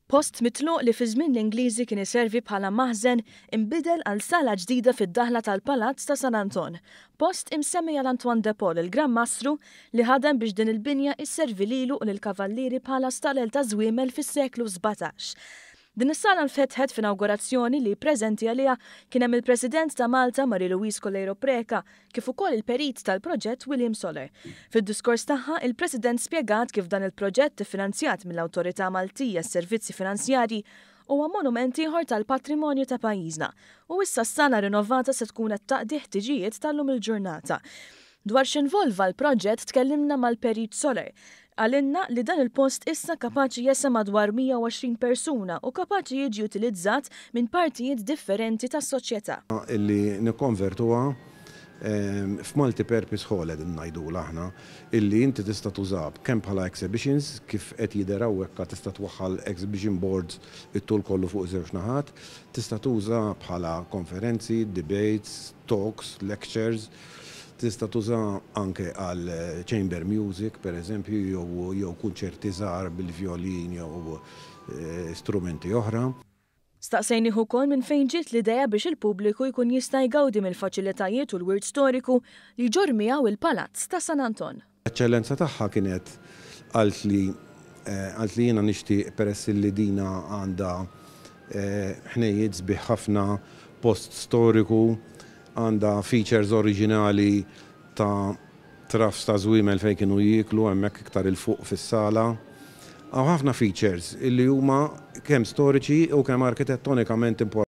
Post mitluq li fi żmien l-Ingliżi kien iservi bħala maħżen inbidel għal sala ġdida fid-daħla tal-Palazz ta' San Anton. Post imsemmi għal Antoine de Paul, il-Gran Mastru li ħadem biex din il-binja isservi lilu u lill-kavallieri bħala stalel ta' żwiemel fis-seklu 17. Din is-sala nfetħet f'inawgurazzjoni li preżenti għaliha kien hemm il-President ta' Malta Marie Louise Coleiro Preca kif ukoll il-perit tal-proġett William Soler. Fid-diskors tagħha, il-President spjegat kif dan il-proġett iffinanzjat mill-Awtorità Maltija għas-Servizzi Finanzjarji huwa monument ieħor tal-patrimonju ta' pajjiżna u issa s-sala rinnovata se tkun qed taqdi ħtiġijiet tal-lum il-ġurnata. Dwar x'involva l-proġett tkellimna mal-Perit Soler. Qalilna li dan il-post issa kapaċi jesa' madwar 120 persuna u kapaċi jiġi utilizzat minn partijiet differenti tas-soċjetà. Illi nikkonvertuha f'multi-purpose hall qegħdin ngħidulha aħna, illi inti tista' tużaha kemm bħala exhibitions, kif qed jidher hawnhekk tista' twaħħal exhibition boards it-tul kollu fuq żewġ naħat, tista' tuża bħala konferenzi, debates, talks, lectures, tista' tuża anke għal chamber music per eżempju jew kunċerti żgħar bil-vjolin jew strumenti oħra. Staqsejnih ukoll minn fejn ġiet l-idea biex il-pubbliku jkun jista' jgawdi mill-faċilitajiet u l-wirt storiku li jġorr miegħu il-Palazz ta' San Anton. L-eċċellenza tagħha kienet qaltli qaltli jiena nixtieq peress li dina għandha ħnejjiet sbieħ ħafna, post storiku, għandha features oriġinali ta' troughs ta' żwiemel fejn kienu jieklu hemmhekk iktar 'il fuq fis-sala. Hawn ħafna features illi huma kemm storiċi u kemm arkitettonikament importanti.